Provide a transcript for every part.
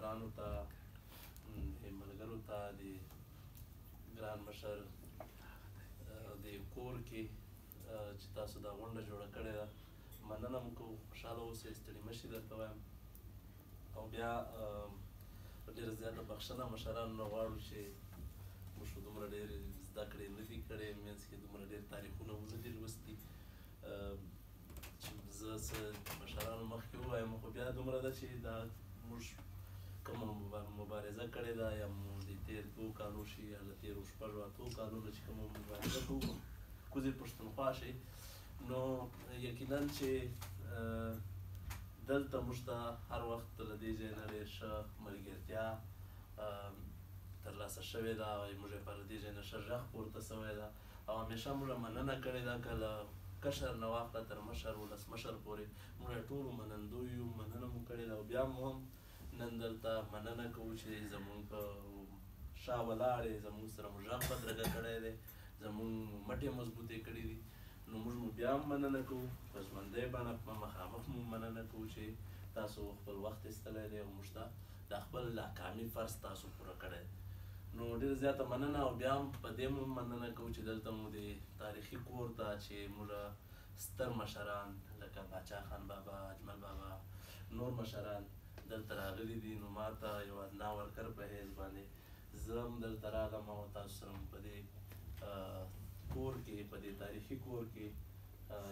مشرانو ته، د ملګرو ته، د ګران مشر د کور کې چې تاسو دا غونډه جوړه کړې ده، مننه مو کوو. خوشحاله اوسئ، ستړي مه شي درته وایم. او بیا ډېره زیاته بخښنه مشرانو نه غواړو چې موږ خو دومره ډېرې زده کړې نه دي کړې، منځ کې دومره ډېر تاریخونه مو نه دي لوستي چې زه څه مشرانو مخکې ووایم. خو بیا دومره ده چې دا موږ کومه مبارزه کړې ده، یا مو د تېر 2 کالو شي یا له تېرو 6 8 کالونو چې کومه مبارزه کوو کوزې پښتونخوا شي، نو یقینا چې دلته موږ ته هر وخت له دې ځای نه ډېر ښه ملګرتیا ترلاسه شوې ده، او موږ یې پر دې ځای نه ښه غږ پورته شوی ده، او همیشه موږ مننه کړې ده که له کشر نه واخله تر مشر ولسمشر پورې موږ یې ټولو منندوی یو، مننه مو کړې ده. او بیا مو هم نن دلته مننه کوو چې زموږ په شا ولاړې، زموږ سره مو غږ بدرګه کړی دی، زموږ مټې مضبوطې کړې دي، نو موږ مو بیا هم مننه کوو. په ژوندۍ بڼه په مخامخ مو مننه کوو چې تاسو خپل وخت ایستلی دی او موږ ته دا خپل ناکامي فرض تاسو پوره کړی، نو ډېره زیاته مننه. او بیا هم په دې مو مننه کوو چې دلته مو د تاریخي کور ته چې موږ ستر مشران لکه باچا خان بابا، اجمل بابا، نور مشران دلته راغلي دي، نو ما ته یو ادنا ورکر په حیث باندې زه هم دلته راغلم او تاسو سره مو په دې کور کې، په دې تاریخي کور کې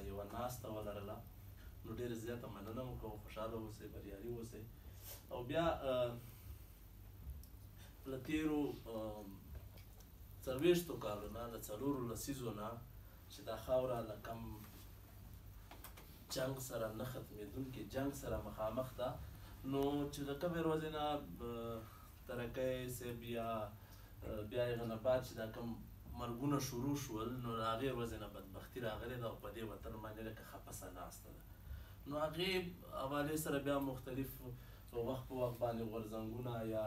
یوه ناسته ولرله، نو ډېره زیاته مننه مو کوو. خوشحاله اوسئ، بریالي اوسئ. او بیا له تېرو 40 کالو نه، له 4 لسیزو نه چې دا خاوره له کم جنګ سره نه ختمېدونکي جنګ سره مخامخ ده، نو چې د کومې ورځې نه ترکۍ صاحب یا بیا هغه نه بعد چې دا کوم مرګونه شروع شول، نو له هغې ورځې نه بدبختي راغلې ده او په دې وطن باندې لکه خپسه ناسته ده. نو هغې حوالې سره بیا مختلف وخت په وخت باندې غورځنګونه یا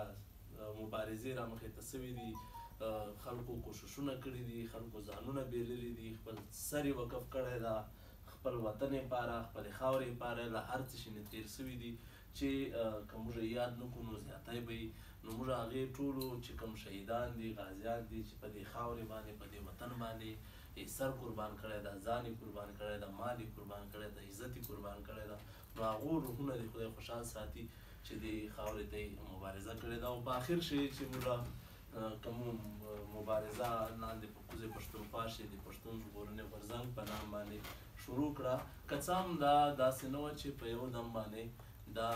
مبارزې رامخې ته سوي دي، خلکو کوششونه کړي دي، خلکو ځانونه بېللي دي، خپل سر یې وقف کړی ده خپل وطن یې پاره، خپلې خاورې یې پاره، له هر څه شي نه تېر سوي دي چې که موږ یې یاد نه کړو نو زیاتی به وي. نو موږ هغې ټولو چې کوم شهیدان دي، غازیان دي، چې په دې خاورې باندې، په دې وطن باندې یې سر قربان کړی ده، ځان یې قربان کړی ده، مال یې قربان کړی ده، عزت یې قربان کړی ده، نو هغو روحونه دې خدای خوشحال ساتي چې دې خاورې ته یې مبارزه کړې ده. او په آخر شي چې موږ کوم مبارزه لاندې په کوزې پښتونخوا شي د پښتون ژغورنې غورځنګ په نام باندې شروع کړه، که څه هم دا داسې نه وه چې په یو دم باندې دا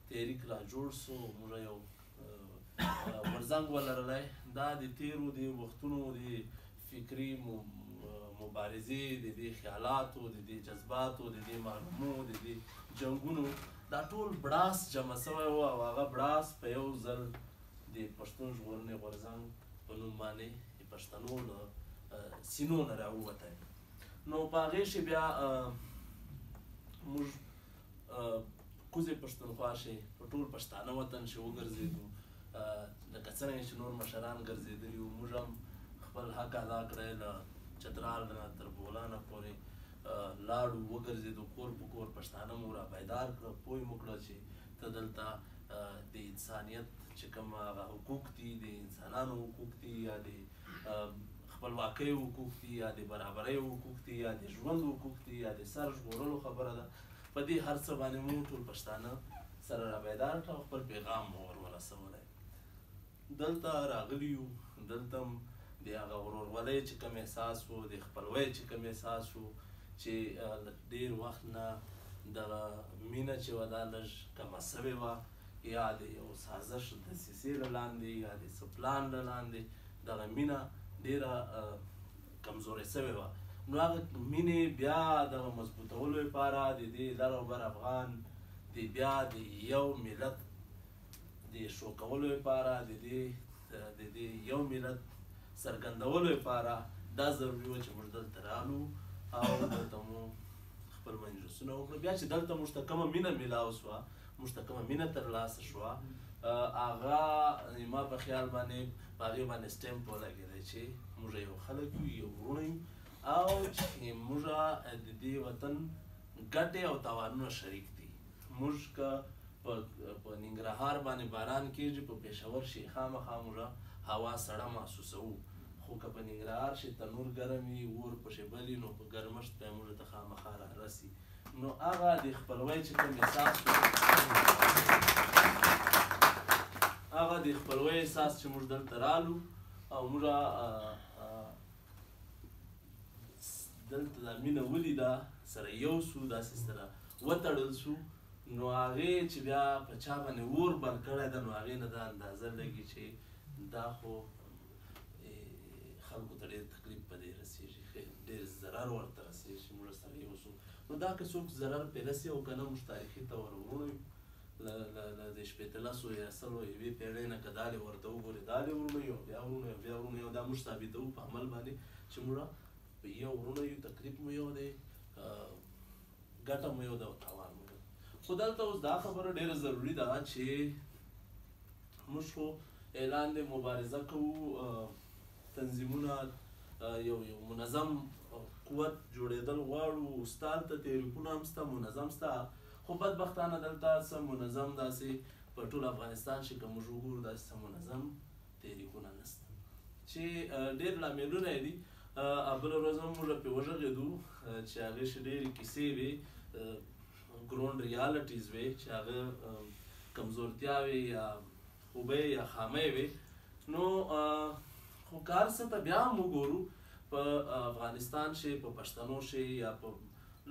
تحریک را جوړ سو، موږ یو غورځنګ ولرلی. دا د تېرو د وختونو د فکري مبارزې، د دې خیالاتو، د دې جذباتو، د دې معلومو، د دې جنګونو دا ټول بړاس جمع سوی و، او هغه بړاس په یو ځل د پښتون ژغورنې غورځنګ په نوم باندې د پښتنو له سینو نه راووتی. نو په هغې کښې بیا موږ کوزې پښتونخوا کښې په ټول پښتانه وطن کښې وګرځېدو، لکه څرنګه چې نور مشران ګرځېدلي وو، موږ هم خپل حق ادا کړی، له چترال نه تر بولانه پورې لاړو، وګرځېدو، کور په کور پښتانه مو را بیدار کړه، پوه مو کړه چې ته دلته د انسانیت چې کوم هغه حقوق دي، د انسانانو حقوق دي، یا د خپلواکۍ حقوق دي، یا د برابرۍ حقوق دي، یا د ژوند حقوق دي، یا د سر ژغورلو خبره ده، په دې هر څه باندې مو ټول پښتانه سره را بیدار کړه او خپل پیغام مو ور ورسولی. دلته راغلي یو، دلته هم د هغه ورورولۍ چې کوم احساس و، د خپلوۍ چې کوم احساس و، چې ډېر وخت نه دغه مینه چې وه دا لږ کمه سوې وه، یا د یو سازش دسیسې له لاندې یا د څه پلان له لاندې دغه مینه ډېره کمزورې سوې وه. نو هغه مینې بیا دغه مضبوطولو لپاره د دې لر او بر افغان د بیا د یو ملت د ښو کولو لپاره، د دې یو ملت څرګندولو لپاره دا ضروري وه چې موږ دلته رالو او دلته مو خپل مجلسونه وکړو. بیا چې دلته موږ ته کومه مینه میلاو سوه، موږ ته کومه مینه ترلاسه شوه، هغه زما په خیال باندې په هغې باندې سټمپ ولګېدی چې موږ یو خلک یو، یو وروڼه یو، او چې موږ د دې وطن ګټې او تاوانونه شریک دي. موږ که په ننګرهار باندې باران کېږي، په پېښور شي خامخا موږ هوا سړه محسوسوو، خو که په ننګرهار شي تنور ګرم وي، اور پکې بلي، نو په ګرمښت به موږ ته خامخا را رسي. نو هغه د خپلوۍ چې کوم احساس، هغه د خپلوۍ احساس چې موږ دلته رالو او موږ دلته دا مینه ولیده، سره یو سو، داسې سره وتړل سو، نو هغې چې بیا په چا باندې اور بل کړی ده، نو هغې نه دا اندازه لګي چې دا خو خلکو ته ډېر تکلیف په دې رسېږي، ډېر ضرر ورته رسېږي چې موږ سره یو سو. نو دا که څوک ضرر پرې رسي او که نه، موږ تاریخي طور وروڼه یو، له دې شپېته لسو یا سلو یوې پېړۍ نه که دالې ورته وګورې، دالې وروڼه یو، بیا وروڼه یو، بیا وروڼه یو. دا موږ ثابتوو په عمل باندې چې موږ په یو وروڼه یو، تکلیف مو یو دی، ګټه مو یو ده او تاوان مو یو. خو دلته اوس دا خبره ډېره ضروري ده چې موږ خو اعلان دی، مبارزه کوو، تنظیمونه یو یو منظم قوت جوړېدل غواړو، ستا هلته تحریکونه هم سته، منظم سته، خو بدبختانه دلته څه منظم داسې په ټول افغانستان چې که موږ وګورو داسې څه منظم تحریکونه نشته چې ډېر لاملونه یې دي. بله ورځ هم موږ پرې وغږېدو چې هغې ښه ډېرې کیسې وې، ground realities وې، چې هغه کمزورتیاوې یا خوبۍ یا خامۍ وې. نو خو که هر څه ته بیا هم وګورو، په افغانستان شي، په پښتنو شي، یا په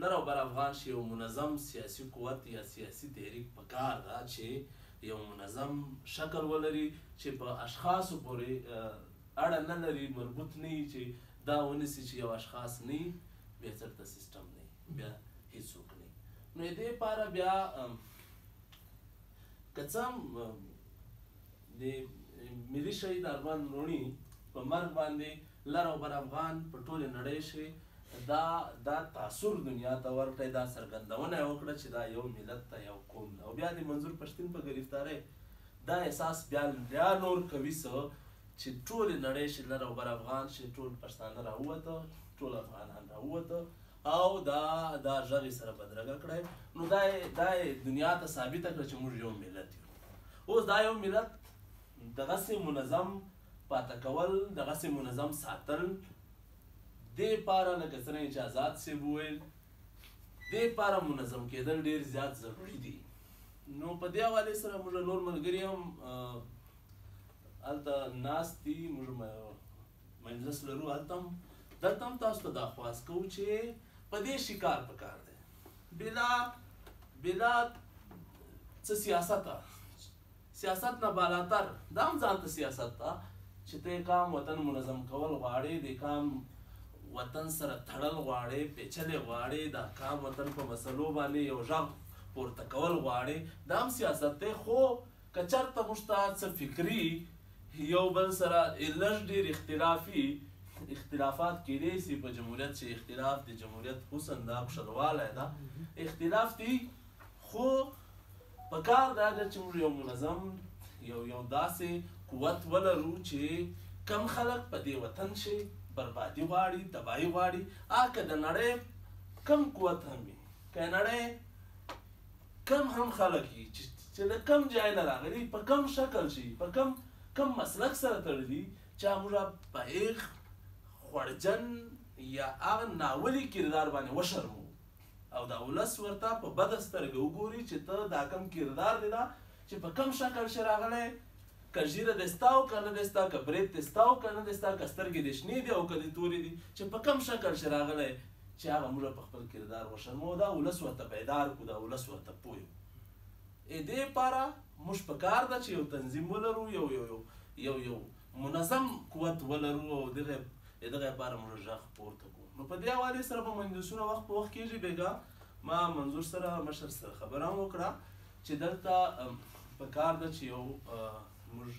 لر او بر افغان شي، یو منظم سیاسي قوت یا سیاسي تحریک پکار ده چې یو منظم شکل ولري، چې په اشخاصو پورې اړه نه لري، مربوط نه وي، چې دا ونیسي چې یو اشخاص نه وي، بیا چېرته سیستم نه وي، بیا هیڅوک نه وي. نو دې لپاره بیا که څه هم د ملي شهید ارمان لوڼي په مرګ باندې لر او بر افغان په ټولې نړۍ شي دا تاثر دنیا ته ورکړی، دا څرګندونه یې وکړه چې دا یو ملت ته یو قوم ده. او بیا د منظور پښتین په ګرفتارۍ دا احساس بیا بیا نور کوي څه چې ټولې نړۍ شي، لر او بر افغان شي، ټول پښتانه راووته، ټول افغانان راووته او دا غږ یې سره بدرګه کړی. نو دا یې دنیا ته ثابته کړه چې موږ یو ملت یو. اوس دا یو ملت دغسې منظم پاته کول، دغسې منظم ساتل، دې پاره لکه څرنګه چې آزاد صاحب وویل، دې پاره منظم کېدل ډېر زیات ضروري دي. نو په دې حوالې سره موږ نور ملګري هم هلته ناست دي، موږ مجلس لرو، هلته هم دلته هم تاسو ته دا خواست کوو چې په دې شي کار پکار دی، بلا څه سیاسته، سیاست نه بالاتر دا هم ځان ته سیاست ده چې ته کام وطن منظم کول غواړې، د کام وطن سره تړل غواړې، پیچلې غواړې، دا کام وطن په مسلو باندې یو غږ پورته کول غواړې، دا هم سیاست دی. خو که چېرته موږ ته څه فکري یو بل سره لږ ډېر اختلافات کېدای سي په جمهوریت، چې اختلاف د جمهوریت حسن ده، خوشحالوالی ده، اختلاف دی، خو په کار دا ده چې موږ یو منظم یو داسې قوت ولرو چې کم خلک په دې وطن شي بربادي غواړي، تباهي غواړي، که د نړۍ کم قوت هم وي، که نړۍ کم هم خلک وي چې له کم ځای نه راغلي، په کم شکل شي، په کم مسلک سره تړلي، چې موږ په هېغ خوړجن یا هغه ناولي کردار باندې وشرمو او دا ولس ورته په بده سترګه وګوري چې ته دا کم کردار دی، دا چې په کم شکل شي راغلی، که ږیره دې ستا او که نه دې ستا، که برېت دې ستا او که نه دې ستا، که سترګې دې شنې دي او که دې تورې دي، چې په کم شکل شي راغلی، چې هغه موږ په خپل کردار وشرمو، دا ولس ورته بیدار کړو، دا ولس ورته پوه کړو. دې لپاره موږ په کار ده چې یو تنظیم ولرو، یو یو یو یو یو منظم قوت ولرو او دغه لپاره موږ غږ پورته کړو. نو په دې حوالې سره به مجلسونه وخت په وخت کېږي. بېګا ما منظور سره مشر سره خبره هم وکړه چې دلته په کار ده چې یو موږ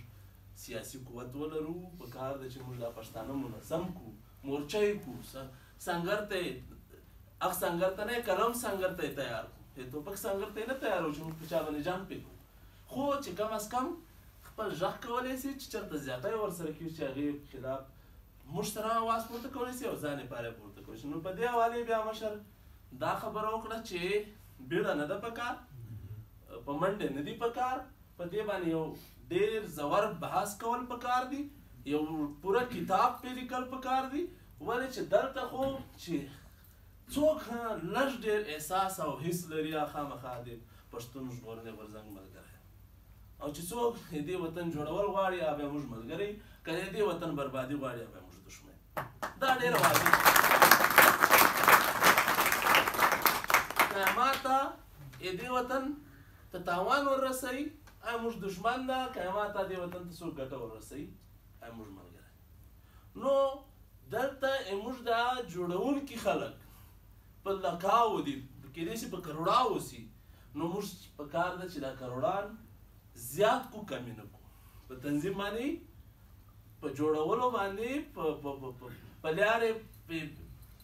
سیاسي قوت ولرو، په کار ده چې موږ دا پښتانه منظم کړو، مورچه یې کړو، سنګر ته یې اخ سنګر ته نه قلم سنګر ته یې تیار کړو، ټوپک سنګر ته یې نه تیارو چې موږ په چا باندې جنګ پرې کړو، خو چې کم از کم خپل غږ کولی سي چې چېرته زیاتی ورسره کېږي چې هغې خلاف موږ سره اواز پورته کولی سي او ځان یې پاره پورته کولی سي. نو په دې حوالې بیا مشر دا خبره وکړه چې بیړه نه ده پکار، په منډه نه دی پکار، په دې باندې یو ډیر زور بحث کول پکار دی، یو پوره کتاب پې لیکل پکار دی. ولې چې دلته خو چې څوک لږ ډېر احساس او حس لري هغه خامخا د پښتون ژغورنې غورځنګ ملګری، او چې څوک دې وطن جوړول غواړي هغه بیا موږ ملګری، که د دې وطن بربادي غواړي هغه بیا موږ دښمن. دا ډېره واضح که ما ته دې وطن ته تاوان ورسوي هغه موږ دښمن ده، که ما ته دې وطن ته څوک ګټه ورسوي هغه موږ ملګری. نو دلته موږ دا جوړونکي خلک په لکاو دي، کېدای شي په کروړاو سي، نو موږ په کار ده چې دا کروړان زیات کو کمی نه کو، په تنظیم باندې، په جوړولو باندې، په لارې،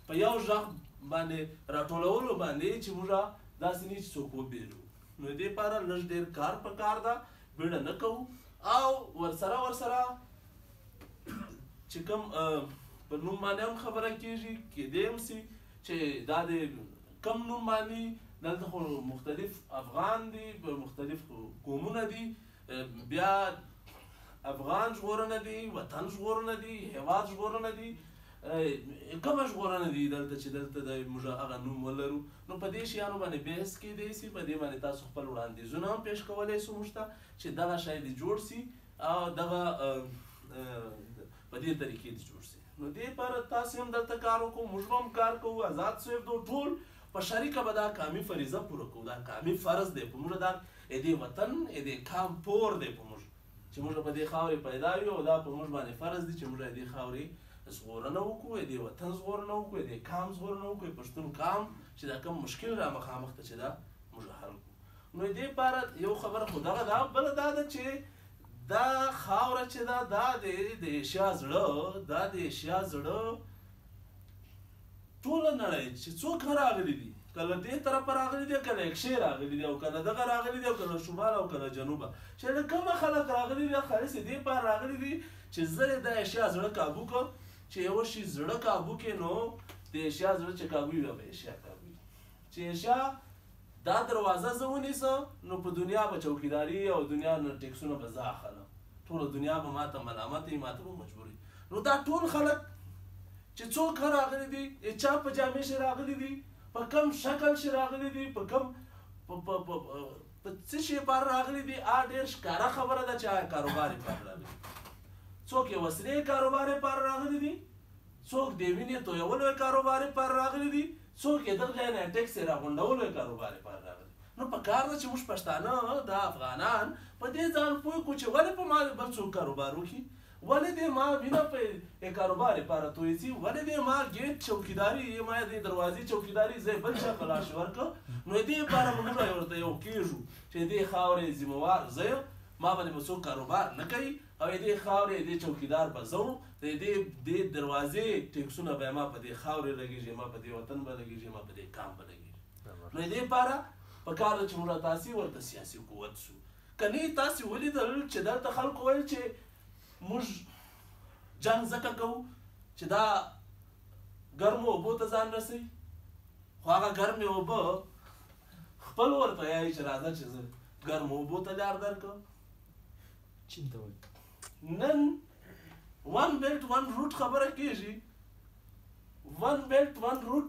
په یو ږغ باندې راټولولو باندې چې موږ داسې نه چې څوک وبېرو. نو دې لپاره لږ ډېر کار په کار ده، بیړه نه کوو، او ورسره ورسره چې کوم په نوم باندې هم خبره کېږي، کېدی هم سي چې دا د کم نوم باندې دلته خو مختلف افغان دي، مختلف قومونه دي، بیا افغان ژغورنه دي، وطن ژغورنه دي، هیواد ژغورنه دي، کومه ژغورنه دي دلته چې دلته د موږ هغه نوم ولرو. نو په دې شیانو باندې بحث کېدی سي، په دې باندې تاسو خپل وړاندیزونه هم پیش کولی سو موږ ته چې دغه شی دې جوړ سي او دغه په دې طریقې دې جوړ سي. نو دې پر تاسو هم دلته کار وکړو، موږ به هم کار کوو، آزاد صاحب دو ټول په شریکه به دا قامي فریضه پوره کوو، دا قامي فرض دی په موږ، دا دې وطن دې قام پور دی په موږ چې موږ په دې خاورې پیدا یو، او دا په موږ باندې فرض دی چې موږ دې خاورې ژغورنه وکړو، دې وطن ژغورنه وکړو، دې قام ژغورنه وکړو، پښتون قام چې دا کوم مشکل را مخامخ ته چې دا موږ حل کړو. نو دې لپاره یو خبره خو دغه ده، بله دا ده چې دا خاوره چې ده دا د ایشیا زړه، دا د ایشیا زړه ټوله نړۍ چې څوک راغلي دي، کله دې طرفه راغلي دي، کله یکشې راغلي دي، او کله دغه راغلي دي، او کله شمال او کله جنوبه، چې له کومه خلک راغلي دي خالص دې لپاره راغلي دي چې زه یې د ایشیا زړه کابو کړم. چې یو شي زړه کابو کړې نو د ایشیا زړه چې کابو وي بیا به ایشیا کابو وي. چې ایشیا دا دروازه زه ونیسم نو په دنیا به چوکیداري او دنیا نه ټیکسونه به زه اخلم، ټوله دنیا به ماته ملامت وي، ماته به مجبور وي. نو دا ټول خلک چې څوک راغلي دي، چا په جامې شي راغلي دي، په کم شکل شي راغلي دي، په کم په څه شي لپاره راغلي دي، ډېر ښکاره خبره ده چې هغه کاروبار لپاره راغلي دي. څوک یې وسلې کاروبار لپاره راغلي دي، څوک د وینې تویولو کاروبار لپاره راغلي دي، څوک یې دغه ځای نه ټیکس یې راغونډولو کاروبار لپاره راغلي. نو په کار ده چې موږ پښتانه دا افغانان په دې ځان پوه کړو چې ولې په ما بل څوک کاروبار وکړي، ولې دې ما وینه په کاروبار لپاره تویې سي، ولې دې ما ګیټ چوکیداري، ما دې دروازې چوکیداري زه بل چا په لاس ورکړم. نو دې لپاره به موږ ورته یو کېږو چې دې خاورې ذمهوار زه یم، ما باندې به څوک کاروبار نه کوي، او دې خاورې دې چوکیدار به زه وم، د دې دروازې ټیکسونه به ما په دې خاورې لګېږي، ما په دې وطن به لګېږي، ما په دې کام به لګېږي. نو دې لپاره په کار ده چې موږ تاسې ورته سیاسي قوت سو. که نه تاسې ولیدل چې دلته خلکو ویل چې موږ جنګ ځکه کوو چې دا ګرمو اوبو ته ځان رسوي، خو هغه ګرمې اوبه خپل ورته وایي چې راځه چې زه ګرمو اوبو ته لار درکړم. چین ته وایي نن ون بیلټ ون روټ خبره کېږي، ون بیلټ ون روټ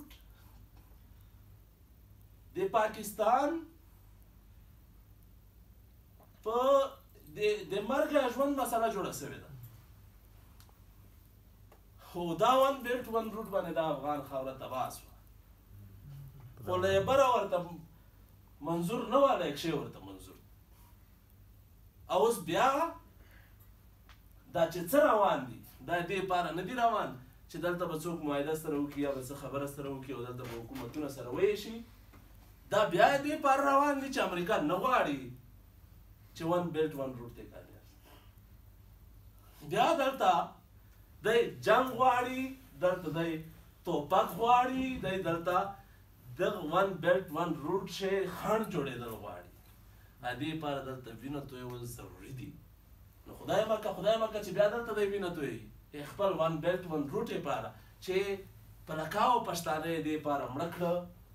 د پاکستان په د مرګ یا ژوند مسله جوړه سوې ده. خو دا ون بیلټ ون روټ باندې دا افغان خاوره تباه سوه، خو له بره ورته منظور نه وه، له یکشې ورته منظور. او اوس بیا دا چې څه روان دي دا دې لپاره نه دي روان چې دلته به څوک معاهده سره وکړي یا به څه خبره سره وکړي او دلته به حکومتونه سره ویشي. دا بیا دې لپاره روان دي چې امریکا نه غواړي چې ون بیلټ ون روټ ته کامیاب شي. بیا دلته دی جنګ غواړي، دلته دی توپک غواړي، دی دلته دغه ون بیلټ ون روټ شی خنډ جوړېدل غواړي. دې لپاره دلته وینه تویول ضروري دي. نو خدای مکه خدای مکه چې بیا دلته دی وینه تویوي خپل ون بیلټ ون روټ لپاره چې په لکاو پښتانه یې دې لپاره مړه کړه،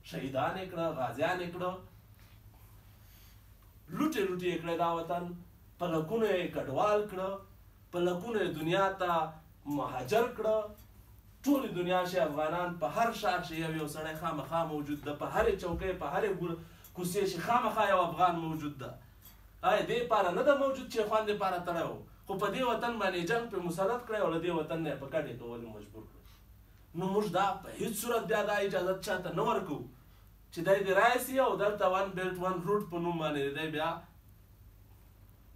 شهیدان یې کړه، غازیان یې کړه، لوټې لوټې یې کړی دا وطن، په لکونو یې کډوال کړه، په لکونو یې دنیا ته مهاجر کړه. ټولې دنیا شي افغانان په هر ښار شي یو یو سړی خامخا موجود ده، په هرې چوکۍ په هرې کوڅې شي خامخا یو افغان موجود ده. آیا دې پاره نه ده موجود چې خوند دې پاره تړی و، خو په دې وطن باندې جنګ پرې مسلط کړی او له دې وطن نه یې په کډې کولو مجبور کړی. نو موږ دا په هیڅ صورت بیا دا اجازت چاته نه ورکوو چې دی دې راشي او دلته One Belt One Road په نوم باندې دی بیا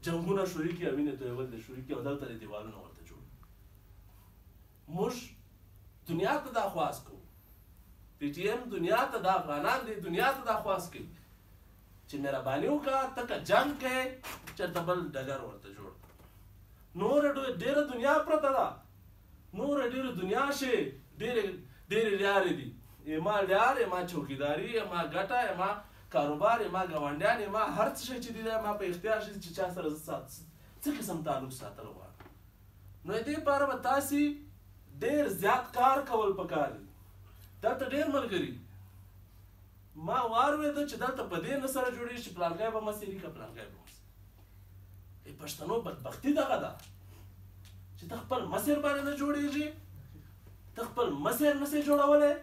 جنګونه شروع کړي او وینې تویول دې شروع کړي او دلته دې دیوالونه ورته جوړ کړي. موږ دنیا ته دا خواست کوو، پي ټي ایم دنیا ته دا افغانان دې دنیا ته دا خواست کوي چې مهرباني وکړه ته که جنګ کوې چېرته بل ډګر ورته جوړ کړه. نوره ډېره دنیا پرته ده، نوره ډېره دنیا شي، ډېرې ډېرې لارې دي، ما لارې، ما چوکیداري، ما ګټه، ما کاروبار، ما ګاونډیان، ما هر څه شی چې دي ما په اختیار شي چې چا سره زه څه قسم تعلق ساتل غواړم. نو دې لپاره به تاسې ډېر زیات کار کول پکار دي. دلته ډېر ملګري ما واورېده چې دلته په دې نه سره جوړېږي چې پلانکی به مسیري که پلانکی به مسیري. پښتنو بدبختي دغه ده چې ته خپل مسیر باندې نه جوړېږي، ته خپل مسیر نه سې جوړولی،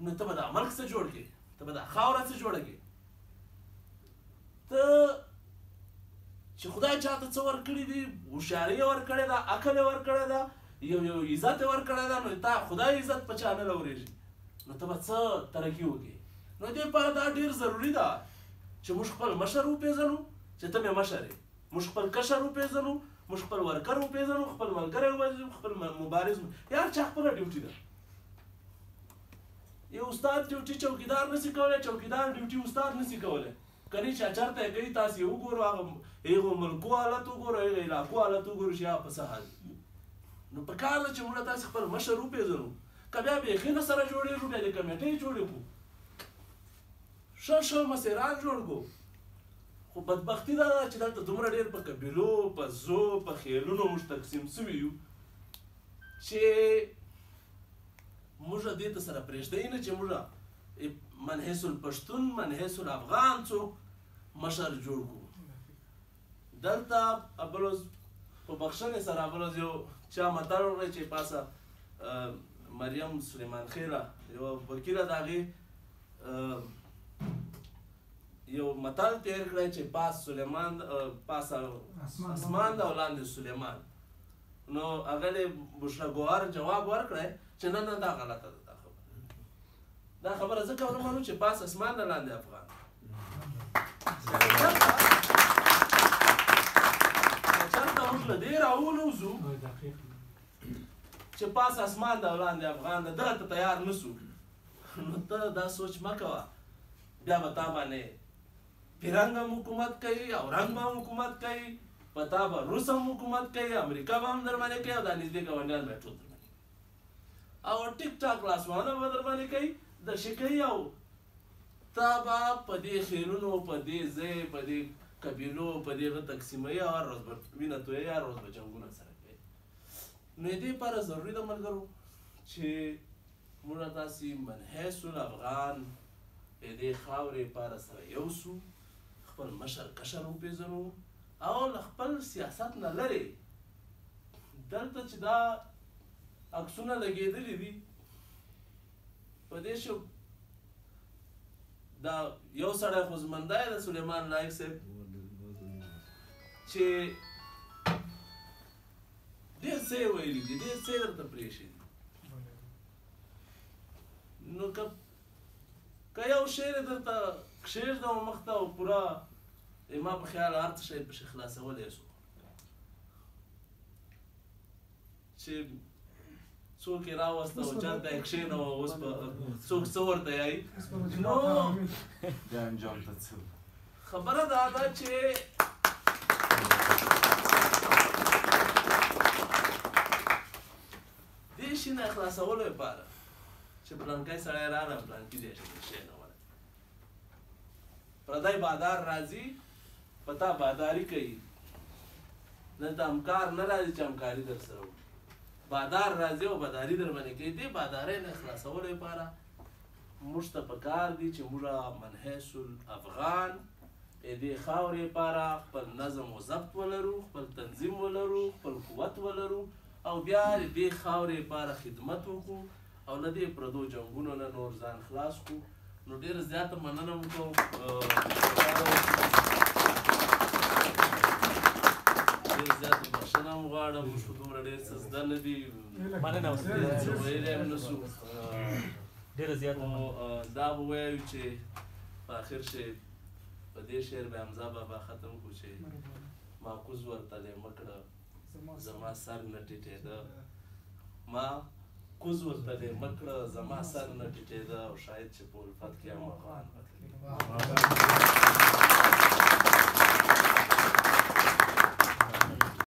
نو ته به دا ملک څه جوړ کړې، ته به دا خاوره څه جوړه کړې. ته چې خدای چاته څه ورکړي دي، هوښیاري یې ورکړې ده، عقل یې ورکړی ده، یو یو عزت یې ورکړی ده، نو تا خدای عزت په چا نه لورېږي، نو ته به څه ترقي وکړې. نو دې لپاره دا ډېر ضروري ده چې موږ خپل مشر وپېژنو چې ته مې مشر یې، موږ خپل کشر وپېژنو، موږ خپل ورکر وپېژنو، خپل ملګری وپېژنو، خپل مبارز. یار چا خپله ډیوټي ده. یو استاد ډیوټي چوکیدار نسي کولی، چوکیدار ډیوټي استاد نسي کولی. کني چې چېرته یې کوي تاسې یې وګورو، هغه هغو ملکو حالت وګورو، هغه علاقو حالت وګورو چې هغه په څه حال. نو په کار ده چې موږ تاسې خپل مشر وپېژنو، که بیا بېخي نه سره جوړېږو بیا دې کمیټۍ جوړې کړو، ښه ښه مسیران جوړ کړو. خو بدبختي دا ده چې دلته دومره ډېر په قبیلو، په زو، په خیلونو موږ تقسیم سوي یو چې موږ دې ته سره پرېږدئ نه چې موږ من حیث الپښتون، من حیث الافغان څوک مشر جوړ کړو. دلته بل ورځ په بخښنې سره بل ورځ یو چا متل ورکړی چې پاسه مریم سلیمان خېله یوه وکیله د هغې یو متل تېر کړی چې پاس سلیمان، پاس اسمان ده او لاندې سلیمان. نو هغه بشرا ګوهر جواب ورکړی چې نه نه دا غلطه ده، دا خبره دا خبره ځکه ونه منو چې پاس اسمان ده لاندې افغان. چېرته موږ له دې راونوځو چې پاس اسمان ده او لاندې افغان ده، دغه ته تیار نه سو، نو ته دا سوچ مه کوه بیا به تا باندې پیرنګ هم حکومت کوي او رنګ به هم حکومت کوي، په تا به روس هم حکومت کوي، امریکا به هم در باندې کوي، او دا نږدې ګاونډیان به ټول در باندې کوي، او ټیک ټاک لاسوهنه به در باندې کوي، د شي کوي، او تا به په دې خیلونو، په دې ځای، په دې قبیلو، په دې غه تقسیموي، او هر ورځ به وینه تویوي، هر ورځ به جنګونه سره کوي. نو دې لپاره ضروري ده ملګرو چې موږ تاسې من حیث الافغان د دې خاورې لپاره سره یو سو، خپل مشر کشر وپېژنو او له خپل سیاست نه لرې. دلته چې دا عکسونه لګېدلي دي په دې شو دا یو سړی خو زمندی ده سلیمان لایق صاحب چې ډېر څه یې ویلي دي، ډېر څه یې درته پرېښي دي. نو که یو شعر یې درته کښېږدم مخته او پوره ما په خیال هر څه شی پکښې خلاصولی سو چې څوک یې راوسته او چېرته یې کښېنوه، اوس به څوک څه ورته یایي. نو خبره دا ده چې دې شي نه خلاصولو لپاره چې پلانکی سړی راغی پلانکي ځای شي کښېنولی، پردی بادار راځي په تا باداري کوي، دلته همکار نه راځي چې همکاري در سره وکړي، بادار راځي او باداري در باندې کوي. دې بادارۍ نه خلاصولو لپاره موږ ته په کار دي چې موږ من حیث الافغان دې خاورې لپاره خپل نظم و ضبط ولرو، خپل تنظیم ولرو، خپل قوت ولرو او بیا د دې خاورې لپاره خدمت وکړو او له دې پردو جنګونو نه نور ځان خلاص کړو. نو ډېره زیاته مننه مو کوم، ډېره زیاته بخښنه هم غواړم، موږ خو دومره ډېر څه زده نه دي. مننه څه ویلی هم نه شو. ډېره زیاته. خو دا به ووایو چې په اخر کښې په دې شعر به حمزه بابا ختم کړو چې ما کوز ورته لېمه کړه زما سر نه ټیټېده، ما کوز ورته لېمه کړه زما سر نه ټیټېده، او شاید چې په الفت کې هم افغان وتلی.